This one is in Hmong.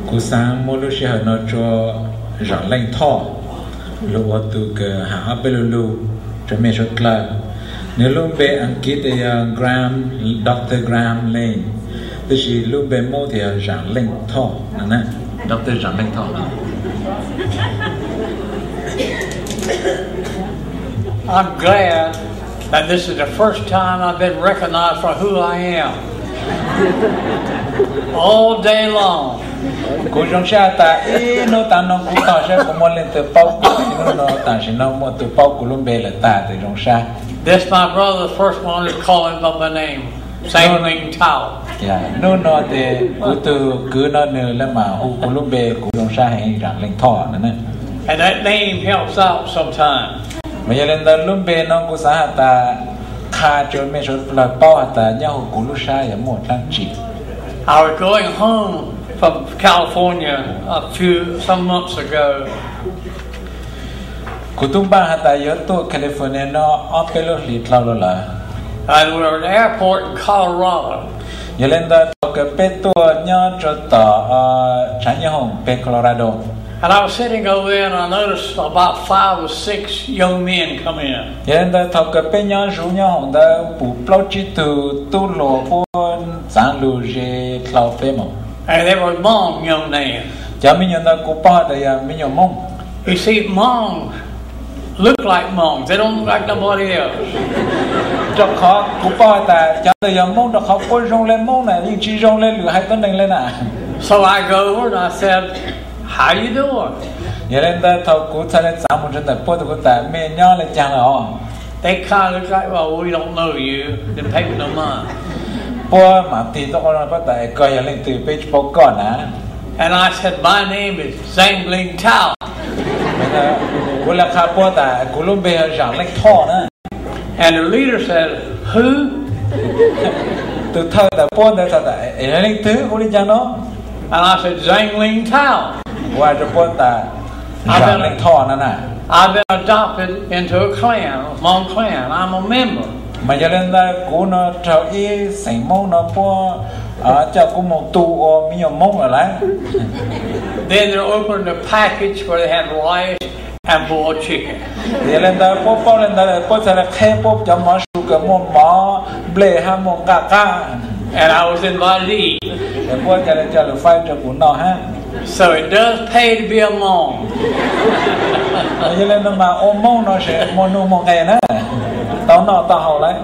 Kuv xaav muab lub sij hawm no rua Zaam Leej Thoj, lug ua tug kws has ob peb lu lug rua mej suav dlawg. Nwg lub npe Askiv tas yog Graham, Doctor Graham Lane, tab sis lub npe Moob tas yog Zaam Leej Thoj, Doctor Zaam Leej Thoj. I'm glad that this is the first time I've been recognized for who I am. All day long. Kuv zoo sab tas ib nub taag nub kuv tog sab kuv muaj leej twg paub kuv, ib nub no tam sim no muaj tug paub kuv lub npe lawm tas, tes zoo sab. This my brother, the first one to call him by my name, Zangling Tao. Nub no tes kuv tug kwv no nwg le maam hu kuv lub npe, kuv zoo sab heev, Zaam Leej Thoj no. And that name helps out sometimes. Mas yog le ntawd lub npe no kuv xaav has tas qha rua mej suav dlawg paub has tas nyob huv kuv lub sab yog muaj dlaab tsi. I was going home from California a few, some months ago. Kuv tub npaj has tas yuav tuaj California no ob peb lub hlis dlhau lug lawm. And we were at the airport in Colorado. Yog le ntawd thaus kws peb tuaj nyob rua tom tshav nyooj hoom peg Colorado. And I was sitting over there and I noticed about five or six young men come in. Yog le ntawd thaus kws peb nyob zuv nyob hoom ntawd pum plaub tsib tug tub hluas puab txaav lug ze dlhau peb moog. And they were Hmong young men. Cov me nyuam ntawd kuv paub has tas yog me nyuam Moob. You see, Hmong look like Hmong. They don't look like nobody else. Rua qhov kuv paub has tas cov ntawd yog Moob rua qhov puab zoo le Moob na, yeej tsi zoo le lwm haiv tuab neeg le na. So I go over and I said, "How you doing?" Yog le ntawd thaus kuv txhad le txaav moog rua ntawm puab tes kuv tas mej nyob le caag lawm os? They kind of look like, "Well, we don't know you." Then pay me no mind. Puab maam tig tuaj quaj paub tas koj yog leej twg, peb tsi paub koj na. And I said, "My name is Zangling Tao." Kuv le qha puab tas kuv lub npe yog Zaam Leej Thoj na. And the leader said, "Who?" Tug thawj ntawm puab ntawd tas, es leej twg hu le caag no? And I said, "Zangling Tao." Kuv has rua puab tas Zaam Leej Thoj no na. I've been adopted into a clan, a Hmong clan. I'm a member. Mas yog le ntawd kuv no raug ib xeem Moob no puab coj kuv moog tu ua me nyuam Moob lawm lauj. Then they opened the package where they had rice and boiled chicken. Yog le ntawd puab paub le ntawd puab txhad le qheb puab cov mov su kws muaj mov, nplej hab muaj nqaj qab. And I was invited to eat. Es puab ca le coj lug faib rua kuv noj hab. So it does pay to be a Hmong. Yog le no mas ua Moob no tseem muaj nuj muaj nqe na, tau noj tau haus lawm.